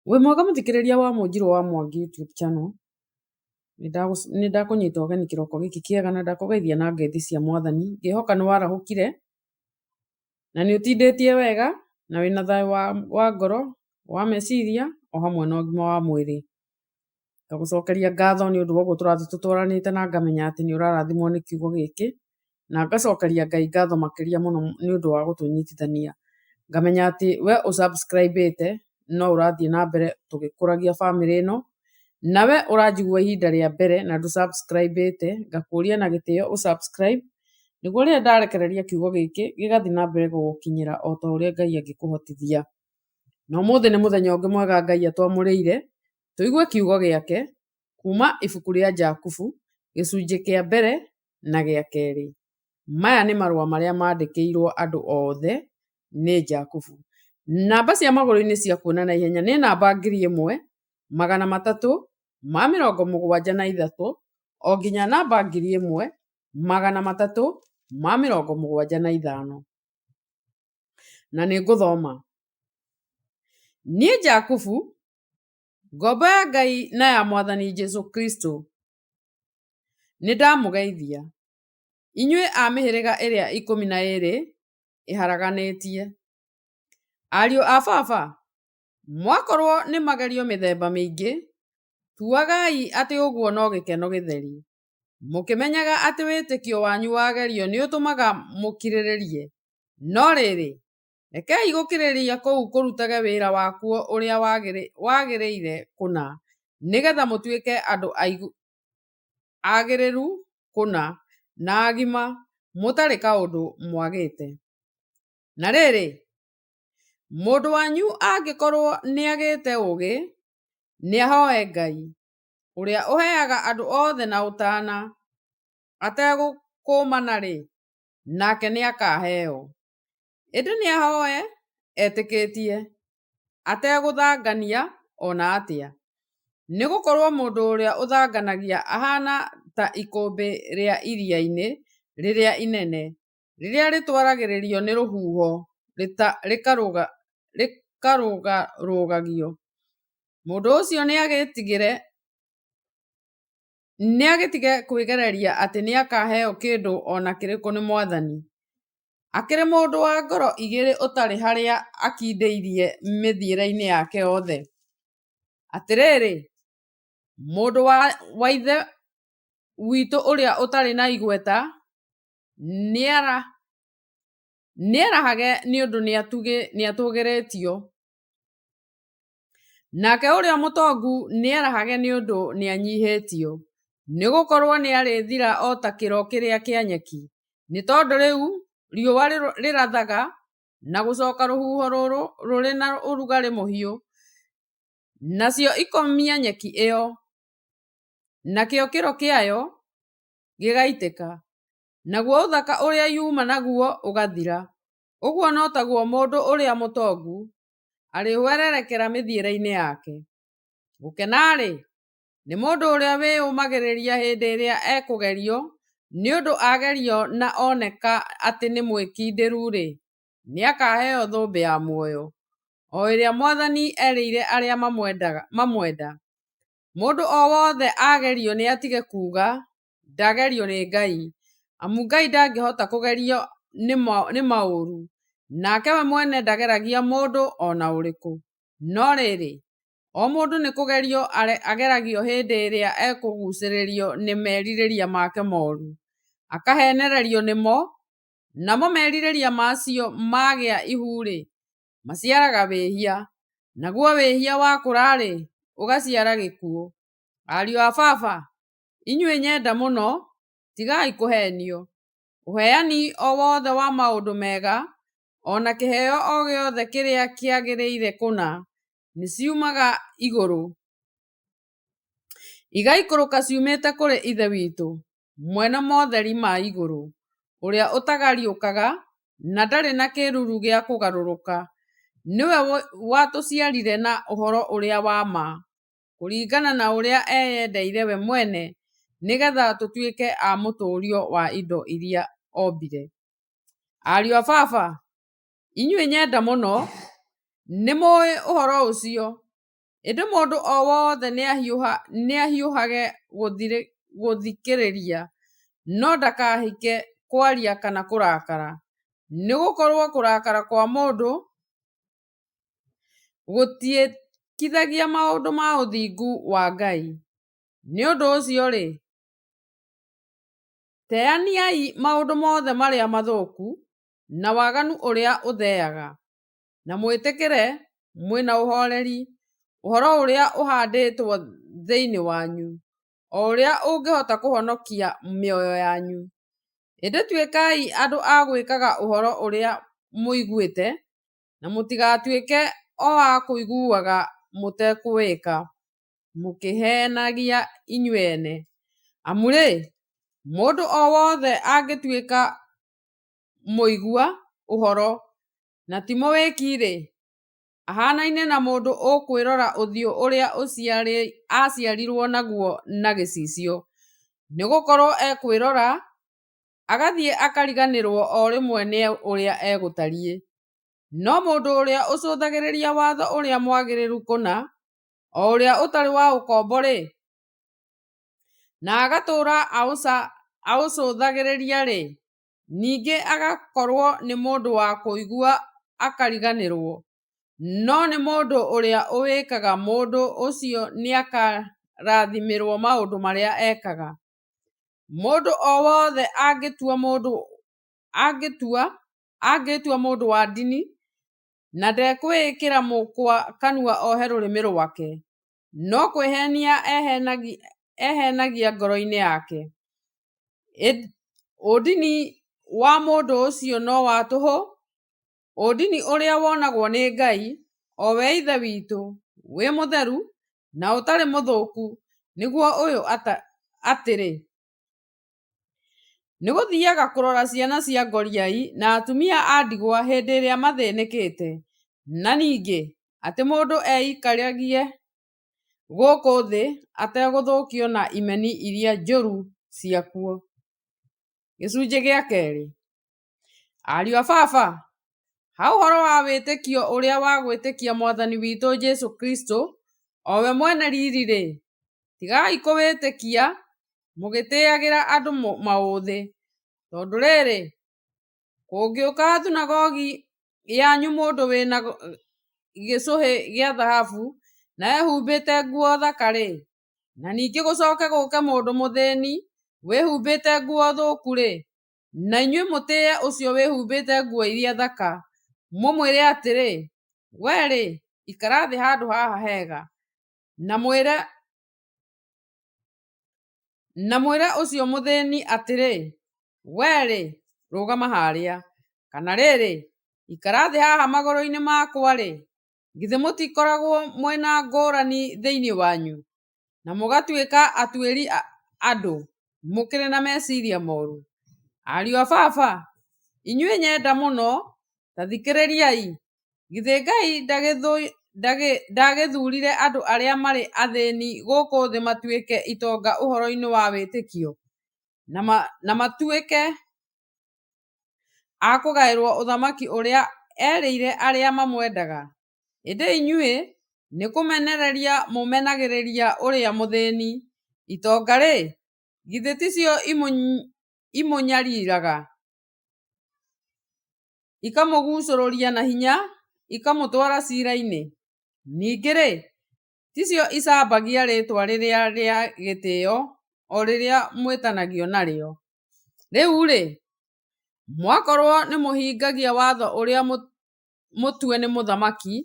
Wĩ mwega mũthikĩrĩria wa Mũnjirũ wa Mwangi YouTube channel, nĩ ndakũnyita ũgeni kĩroko gĩkĩ kĩega na ndakũgeithia na ngeithi cia mwathani, ngĩhoka nĩ warahũkire na nĩ ũtindĩtie wega na wĩna thayũ wa ngoro, wa meciria o hamwe na ũgima wa mwĩrĩ. Ngagũcokeria ngatho nĩ ũndũ wa ũguo tũrathiĩ tũtwaranĩte na ngamenya atĩ nĩ ũrarathimwo nĩ kiugo gĩkĩ, na ngacokeria Ngai ngatho makĩria mũno nĩ ũndũ wa gũtũnyitithania. Ngamenya atĩ we ũ subscribe ĩte no ũrathiĩ na mbere tũgĩkũragia bamĩrĩ ĩno, na we ũranjigua ihinda rĩa mbere na ndũ subscribe ĩte, ngakũria na gĩtĩo ũ subscribe, nĩguo rĩrĩa ndarekereria kiugo gĩkĩ gĩgathiĩ na mbere gũgũkinyĩra o ta ũrĩa Ngai angĩkũhotithia. Na ũmũthĩ nĩ mũthenya ũngĩ mwega Ngai atwamũrĩire, tũigue kiugo gĩake kuma ibuku rĩa Jakubu gĩcunjĩ kĩa mbere na gĩa kerĩ. Maya nĩ marũa marĩa mandĩkĩirwo andũ othe nĩ Jakubu. Namba cia magũrũ-inĩ cia kuona na ihenya nĩ namba 1373 o nginya namba 1375. Na nĩ ngũthoma. Niĩ Jakubu, ngombo ya Ngai na ya Mwathani Jesu Kristo, nĩ ndamũgeithia, inyuĩ a mĩhĩrĩga ĩrĩa 12 ĩharaganĩtie. Ariũ a baba, mwakorwo nĩ magerio mĩthemba mĩingĩ, tuagai atĩ ũguo no gĩkeno gĩtheri, mũkĩmenyaga atĩ wĩtĩkio wanyu wagerio nĩũtũmaga mũkirĩrĩrie. No rĩrĩ, rekei gũkirĩrĩria kũu kũrutage wĩra wakuo ũrĩa wagĩrĩire kũna, nĩgetha mũtuĩke andũ agĩrĩru kũna na agima, mũtarĩ kaũndũ mwagĩte. Na rĩrĩ, mũndũ wanyu angĩkorwo nĩagĩte ũũgĩ, nĩahoe Ngai, ũrĩa ũheaga andũ othe na ũtaana, ategũkũũmana-rĩ, nake nĩakaheo. Ĩndĩ nĩahoe etĩkĩtie, ategũthangania o na atĩa. Nĩ gũkorwo mũndũ ũrĩa ũthanganagia ahaana ta ikũmbĩ rĩa iria-inĩ rĩrĩa inene, rĩrĩa rĩtwaragĩrĩrio nĩ rũhuho rĩkarũgarũgagio. Mũndũ ũcio nĩagĩtige kwĩgereria atĩ nĩakaheo kĩndũ o na kĩrĩkũ nĩ Mwathani. Akĩrĩ mũndũ wa ngoro igĩrĩ ũtarĩ harĩa akindĩirie mĩthiĩre-inĩ yake yothe. Atĩrĩrĩ, mũndũ wa ithe witũ ũrĩa ũtarĩ na igweta nĩerahage nĩ ũndũ nĩatũũgĩrĩtio, nake ũrĩa mũtongu nĩerahage nĩ ũndũ nĩanyiihĩtio, nĩgũkorwo nĩarĩthira o ta kĩro kĩrĩa kĩa nyeki. Nĩ tondũ rĩu riũa rĩrathaga na gũcoka rũhuho rũrĩ na ũrugarĩ mũhiũ, nacio ikomia nyeki ĩyo, nakĩo kĩro kĩayo gĩgaitĩka, naguo ũthaka ũrĩa yuma naguo ũgathira. Ũguo no taguo mũndũ ũrĩa mũtongu arĩhwererekera mĩthiĩre-inĩ yake. Gũkena-rĩ, nĩ mũndũ ũrĩa wĩyũmagĩrĩria hĩndĩ ĩrĩa ekũgerio, nĩ ũndũ agerio na oneka atĩ nĩ mwĩkindĩru-rĩ, nĩakaheo thũmbĩ ya muoyo, o ĩrĩa Mwathani erĩire arĩa mamwenda. Mũndũ o wothe agerio nĩatige kuuga, ndagerio nĩ Ngai, amu Ngai ndangĩhota kũgerio nĩ maũru, nake we mwene ndageragia mũndũ o na ũrĩkũ. No rĩrĩ, o mũndũ nĩ kũgerio ageragio hĩndĩ ĩrĩa ekũgucĩrĩrio nĩ merirĩria make moru, akaheenererio nĩmo, namo merirĩria macio magĩa ihu-rĩ, maciaraga wĩhia, naguo wĩhia wakũra-rĩ, ũgaciara gĩkuũ. Ariũ a baba, inyuĩ nyenda mũno, tigai kũheenio. Ũheani o wothe wa maũndũ mega, o na kĩheo o gĩothe kĩrĩa kĩagĩrĩire kũna, nĩciumaga igũrũ, igaikũrũka ciumĩte kũrĩ Ithe witũ, mwene motheri ma igũrũ, ũrĩa ũtagariũkaga na ndarĩ na kĩĩruru gĩa kũgarũrũka. Nĩwe watũciarire na ũhoro ũrĩa wa ma, kũringana na ũrĩa eyendeire we mwene, nĩgeetha tũtuĩke a mũtũũrio wa indo iria ombire. Ariũ a baba, inyuĩ nyenda mũno, nĩmũũĩ ũhoro ũcio. Ĩndĩ mũndũ o wothe nĩahiũhage gũthikĩrĩria, no ndakahĩke kwaria kana kũrakara, nĩ gũkorũo kũrakara kwa mũndũ gũtiĩkithagia maũndũ ma ũthingu wa Ngai. Nĩ ũndũ ũcio-rĩ, teaniai maũndũ mothe marĩa mathũku, na waganu ũrĩa ũtheaga, na mwĩtĩkĩre, mwĩ na ũhoreri, ũhoro ũrĩa ũhandĩtwo thĩinĩ wanyu, o ũrĩa ũngĩhota kũhonokia mĩoyo yanyu. Ĩndĩ tuĩkai andũ a gwĩkaga ũhoro ũrĩa mũiguĩte, na mũtigatuĩke o a kũiguaga mũtekũwĩka, mũkĩĩhenagia inyuĩ ene. Amu-rĩ, mũndũ o wothe angĩtuĩka mũigua ũhoro, na ti mũwĩki-rĩ, ahaanaine na mũndũ ũkwĩrora ũthiũ ũrĩa aaciarirũo naguo na gĩcicio, nĩ gũkorũo ekwĩrora, agathiĩ akariganĩrũo o rĩmwe nĩ ũrĩa egũtariĩ. No mũndũ ũrĩa ũcũthagĩrĩria watho ũrĩa mwagĩrĩru kũna, o ũrĩa ũtarĩ wa ũkombo-rĩ, na agatũũra aũcũthagĩrĩria-rĩ, ningĩ agakorũo nĩ mũndũ wa kũigua akariganĩrũo, no nĩ mũndũ ũrĩa ũwĩkaga, mũndũ ũcio nĩakarathimĩrũo maũndũ marĩa ekaga. Mũndũ o wothe angĩĩtua mũndũ wa ndini, na ndekwĩĩkĩra mũkwa kanua ohe rũrĩmĩ rwake, no kwĩhenia ehenagia ngoro-inĩ yake, ũndini wa mũndũ ũcio no wa tũhũ. Ũndini ũrĩa wonagwo nĩ Ngai, o we Ithe witũ, wĩ mũtheru, na ũtarĩ mũthũku, nĩguo ũyũ, atĩrĩ, nĩ gũthiaga kũrora ciana cia ngoriai na atumia a ndigwa hĩndĩ ĩrĩa mathĩnĩkĩte, na ningĩ atĩ mũndũ eikaragie gũkũ thĩ ategũthũkio na imeni iria njũru ciakuo. Gĩcunjĩ gĩa kerĩ. Ariũ a Baba, ha ũhoro wa wĩtĩkio ũrĩa wa gwĩtĩkia Mwathani witũ Jesu Kristo, o we mwene riri-rĩ, tigai kũwĩtĩkia mũgĩtĩagĩra andũ maũthĩ. Tondũ rĩrĩ, kũngĩũka thunagogi yanyu mũndũ wĩ na gĩcũhĩ gĩa thahabu, na ehumbĩte nguo thaka-rĩ, na ningĩ gũcoke gũũke mũndũ mũthĩni wĩhumbĩte nguo thũku-rĩ, na inyuĩ mũtĩe ũcio wĩhumbĩte nguo iria thaka, mũmwĩre atĩrĩ, Wee-rĩ, ikara thĩ handũ haha hega, na mwĩre ũcio mũthĩni atĩrĩ, Wee-rĩ, rũgama harĩa, kana rĩrĩ, ikara thĩ haha magũrũ-inĩ makwa-rĩ, githĩ mũtikoragwo mwĩ na ngũũrani thĩinĩ wanyu, na mũgatuĩka atuĩri andũ mũkĩrĩ na meciria moru? Ariũ a Baba, inyuĩ nyenda mũno, ta thikĩrĩriai. Githĩ Ngai ndagĩthuurire andũ arĩa marĩ athĩni gũkũ thĩ matuĩke itonga ũhoro-inĩ wa wĩtĩkio, na matuĩke a kũgaĩrũo ũthamaki ũrĩa erĩire arĩa mamwendaga? Ĩndĩ inyuĩ nĩ kũmenereria mũmenagĩrĩria ũrĩa mũthĩni. Itonga-rĩ, githĩ ticio imũnyariraga, ikamũgucũrũria na hinya, ikamũtwara cira-inĩ? Ningĩ-rĩ, ticio icambagia rĩĩtwa rĩrĩa rĩa gĩtĩo o rĩrĩa mwĩtanagio narĩo? Rĩu-rĩ, mwakorũo nĩmũhingagia watho ũrĩa mũtue nĩ mũthamaki,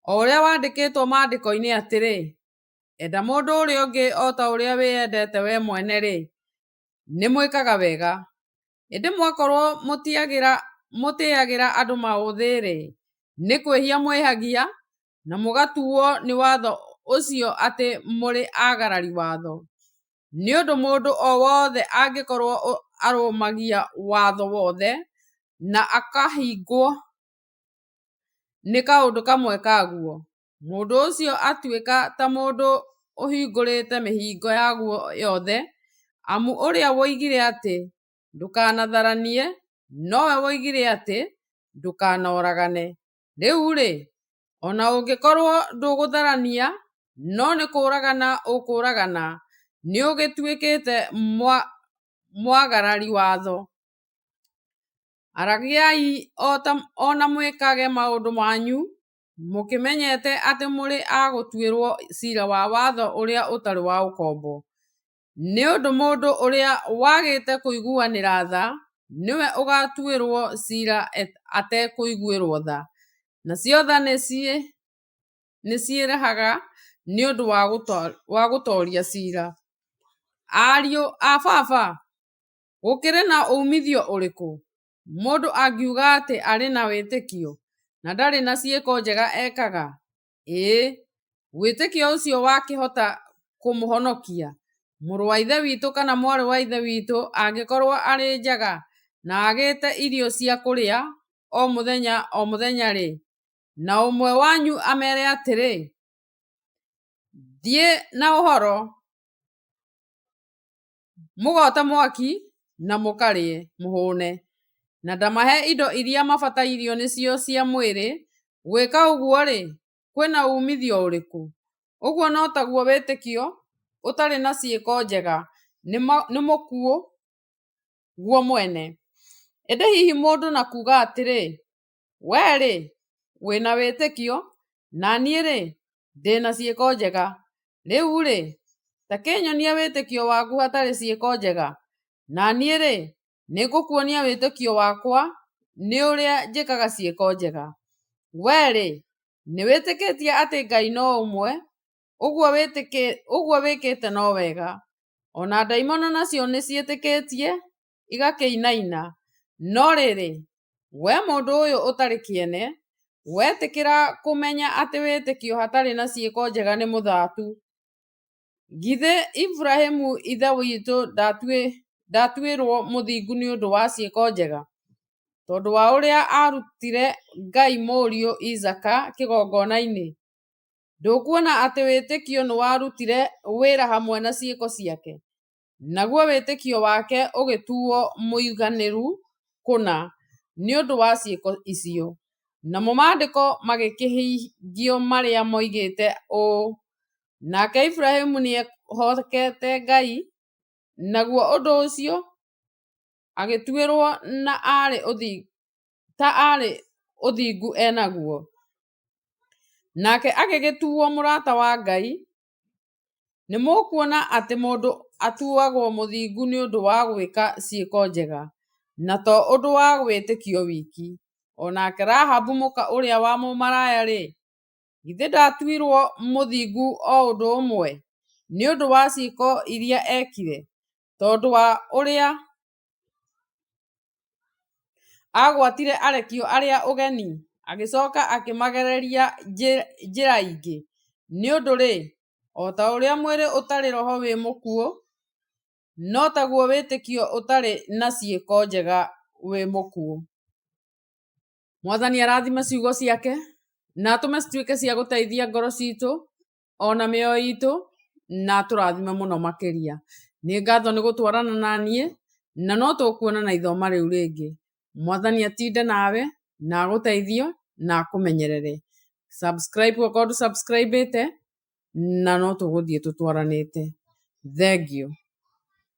o ũrĩa wandĩkĩtwo Maandĩko-inĩ atĩrĩ, Enda mũndũ ũrĩa ũngĩ o ta ũrĩa wĩendete wee mwene-rĩ, nĩmwĩkaga wega. Ĩndĩ mwakorũo mũtĩagĩra andũ maũthĩ-rĩ, nĩ kwĩhia mwĩhagia, na mũgatuwo nĩ watho ũcio atĩ mũrĩ aagarari watho. Nĩ ũndũ mũndũ o wothe angĩkorũo arũmagia watho wothe, na akahĩngwo nĩ kaũndũ kamwe kaguo, mũndũ ũcio atuĩka ta mũndũ ũhingũrĩte mĩhĩngo yaguo yothe. Amu ũrĩa woigire atĩ, Ndũkanatharanie, nowe woigire atĩ, Ndũkanoragane. Rĩu-rĩ, o na ũngĩkorũo ndũgũtharania, no nĩ kũũragana ũkũũragana, nĩũgĩtuĩkĩte mwagarari watho. Aragiai o na mwĩkage maũndũ manyu, mũkĩmenyete atĩ mũrĩ a gũtuĩrũo cira wa watho ũrĩa ũtarĩ wa ũkombo. Nĩ ũndũ mũndũ ũrĩa wagĩte kũiguanĩra tha, nĩwe ũgatuĩrũo cira atekũiguĩrũo tha, nacio tha nĩciĩrahaga nĩ ũndũ wa gũtoria cira. Ariũ a baba, gũkĩrĩ na uumithio ũrĩkũ, mũndũ angiuga atĩ arĩ na wĩtĩkio, na ndarĩ na ciĩko njega ekaga? Ĩ wĩtĩkio ũcio wakĩhota kũmũhonokia? Mũrũ wa Ithe witũ kana mwarĩ wa Ithe witũ angĩkorũo arĩ njaga na aagĩte irio cia kũrĩa o mũthenya o mũthenya-rĩ, na ũmwe wanyu amere atĩrĩ, Thiĩ na ũhoro, mũgote mwaki na mũkarĩe mũhũne, na ndamahe indo iria mabatairio nĩcio cia mwĩrĩ, gwĩka ũguo-rĩ, kwĩ na uumithio ũrĩkũ? Ũguo no taguo wĩtĩkio ũtarĩ na ciĩko njega nĩ mũkuũ guo mwene. Ĩndĩ hihi mũndũ na kuuga atĩrĩ, Wee-rĩ, wĩ na wĩtĩkio, na niĩ-rĩ, ndĩ na ciĩko njega. Rĩu-rĩ, ta kĩnyonie wĩtĩkio waku hatarĩ ciĩko njega, na niĩ-rĩ, nĩngũkuonia wĩtĩkio wakwa nĩ ũrĩa njĩkaga ciĩko njega. Wee-rĩ, nĩwĩtĩkĩtie atĩ Ngai no ũmwe, ũguo wĩkĩte no wega. O na ndaimono nacio nĩciĩtĩkĩtie, igakĩinaina. No rĩrĩ, wee mũndũ ũyũ ũtarĩ kĩene, wetĩkĩra kũmenya atĩ wĩtĩkio hatarĩ na ciĩko njega nĩ mũthatu, githĩ Iburahĩmu ithe witũ ndaatuirwo mũthingu nĩ ũndũ wa ciĩko njega, tondũ wa ũrĩa aarutĩire Ngai mũriũ Isaaka kĩgongona-inĩ? Ndũkuona atĩ wĩtĩkio nĩwarutire wĩra hamwe na ciĩko ciake, naguo wĩtĩkio wake ũgĩtuwo mũiganĩru kũna nĩ ũndũ wa ciĩko icio. Namo maandĩko magĩkĩhingio marĩa moigĩte ũũ, Nake Iburahĩmu nĩehokete Ngai, naguo ũndũ ũcio agĩtuĩrwo ta arĩ ũthingu e naguo. Nake agĩgĩtuwo mũrata wa Ngai. Nĩmũkuona atĩ mũndũ atuagwo mũthingu nĩ ũndũ wa gwĩka ciĩko njega, na to ũndũ wa wĩtĩkio wiki. O nake Rahabu mũka ũrĩa wa mũmaraya-rĩ, githĩ ndaatuirwo mũthingu o ũndũ ũmwe, nĩ ũndũ wa ciĩko iria eekire, tondũ wa ũrĩa aagwatire arekio arĩa ũgeni, agĩcoka akĩmagereria njĩra ĩngĩ? Nĩ ũndũ-rĩ, o ta ũrĩa mwĩrĩ ũtarĩ roho wĩ mũkuũ, no taguo wĩtĩkio ũtarĩ na ciĩko njega wĩ mũkuũ. Mwathani arathime ciugo ciake na atũme cituĩke cia gũteithia ngoro citũ ona mĩoyo itũ, na atũrathime mũno makĩria. Nĩ ngatho nĩ gũtwarana na niĩ, na no tũkuonana ithoma rĩu rĩngĩ. Mwathani atinde nawe na agũteithie na akũmenyerere. Subscribe okorwo ndũ subscribe ĩte, na no tũgũthiĩ tũtwaranĩte. Thengiũ.